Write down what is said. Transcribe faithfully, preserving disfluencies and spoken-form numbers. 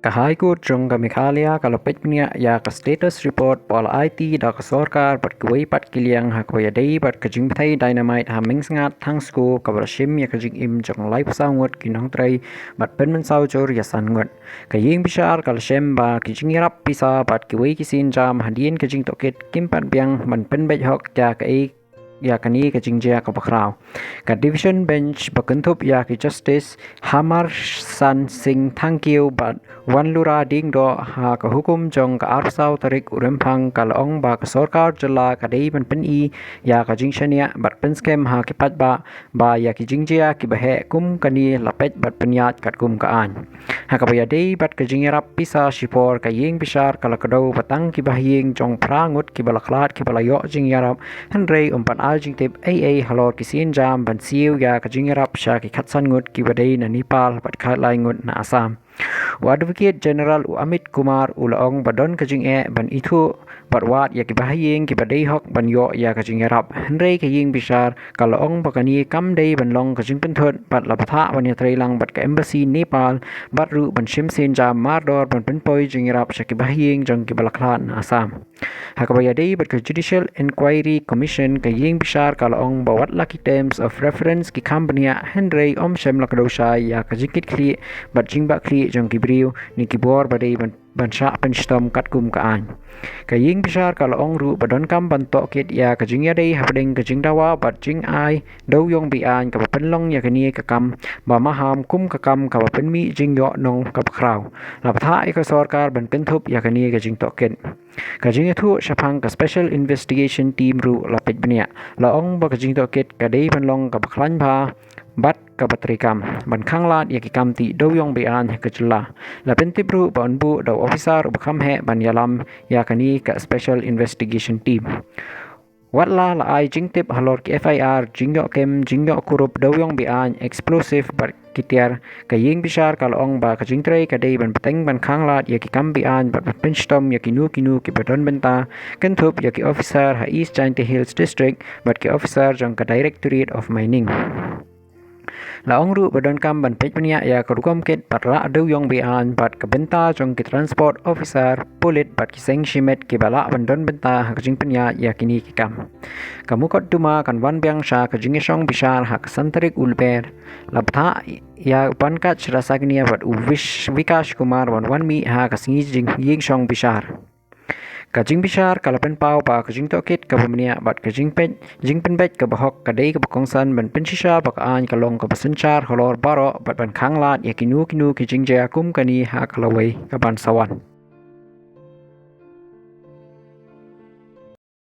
Ka High Court jong ka Meghalaya ka la peit bniah ïa ka status report ba la aiti da ka sorkar bad kiwei pat ki liang ha kaba ïadei bad ka jingbthei dynamite ha Mynsngat Thangsko kaba la shim ïa ka jingim jong laiphew saw ngut ki nongtrei bad pynmynsaw jur ïa san ngut. Ka ïing bishar ka la shem ba ki jingïarap pisa bad kiwei ki sienjam hadien ka jingtohkit kim pat biang ban pynbeit hok ïa ka ïa kane ka jingjia kaba khraw. Ka Division Bench ba kynthup ïa ki Justice Hamar San Singh Thangkhiew bad Wanlura Diengdoh ha ka hukum jong ka arphew saw tarik u Rymphang ka la ong ba ka sorkar jylla ka dei ban pyni ïa ka jingshaniah bad pynskhem ha ki paidbah ba ïa ki jingjia kiba heh kum kane la peit bad pynïaid katkum ka aiñ. Ha kaba ïadei bad ka jingïarap pisa shipor, ka ïing bishar ka la kdew ba tang ki bahaïing jong phra ngut kiba la khlad kiba la ïoh jingïarap, hynrei ym pat ai jingtip ei ei halor ki sienjam ban siew ïa ka jingïarap sha ki khatsan ngut kiba dei na Nepal bad khatlai ngut na Assam. U Advocate General u Amit Kumar u la ong ba don ka jingeh ban ithuh bad wad ïa ki bahaïing kiba dei hok ban ïoh ïa ka jingïarap, hynrei ka ïing bishar ka la ong ba kane kam dei ban long ka jingpynthut bad la bthah ban ïatreilang bad ka Embassy Nepal bad ruh ban shim sienjam mardor ban pynpoi jingïarap sha ki bahaïing jong kiba la khlad na Assam. Ha kaba ïadei bad ka Judicial Inquiry Commission, ka ïing bishar ka la ong ba wat la ki terms of reference ki kham bniah, hynrei ym shym la kdew shai ïa ka jingkitkhlieh bad jingbahkhlieh jong ki briew ne ki bor ba dei ban ban shah pynshitom katkum ka aiñ. Ka ïing bishar ka la ong ruh ba donkam ban tohkit ïa ka jingïadei hapdeng ka jingdawa bad jingai dewiong beaiñ kaba pynlong ïa kane ka kam ba maham kum ka kam kaba pynmih jingïoh nong kaba khraw. La bthah ïa ka sorkar ban kynthup ïa kane ka jingtohkit. Ka jingïathuh shaphang ka Special Investigation Team ruh la peit bniah. La ong ba ka jingtohkit ka dei ban long kaba khlaiñ bha bad kaba treikam ban khanglad ïa ki kam tih dewiong beaiñ ha ka jylla. La pyntip ruh ba yn buh da u officer uba kham heh ban ïalam ïa kane ka Special Investigation Team. Wat la la ai jingtip halor ki F I R, jingïoh kem, jingïoh kurup dewiong beaiñ, explosive bad ki tiar, ka ïing bishar ka la ong ba ka jingtrei ka dei ban bteng ban khanglad ïa ki kam beaiñ bad ban pynshitom ïa kino kino kiba don bynta, kynthup ïa ki officer ha East Jaintia Hills District bad ki officer jong ka Directorate of Mining. La ong ruh ba donkam ban peit bniah ïa ka rukom kit bad rah dewiong beaiñ bad ka bynta jong ki transport officer, pulit bad ki seng shimet kiba lah ban don bynta ha ka jingpynïaid ïa kine ki kam. Ka mukotduma kan wan biang sha ka jingïashong bishar ha ka san tarik u Lber. La bthah ïa u Pankaj Rasagnia bad u Vish-, Vikash Kumar ban wan mih ha ka sngi jingïashong bishar. Ka jingbishar ka la pynpaw ba ka jingtohkit kaba bniah bad ka jingpeit, jingpynbeit kaba hok ka dei kaba kongsan ban pynshisha ba ka aiñ ka long kaba synshar halor baroh bad ban khanglad ïa kino kino ki jingjia kum kane ha ka lawei kaban sa wan.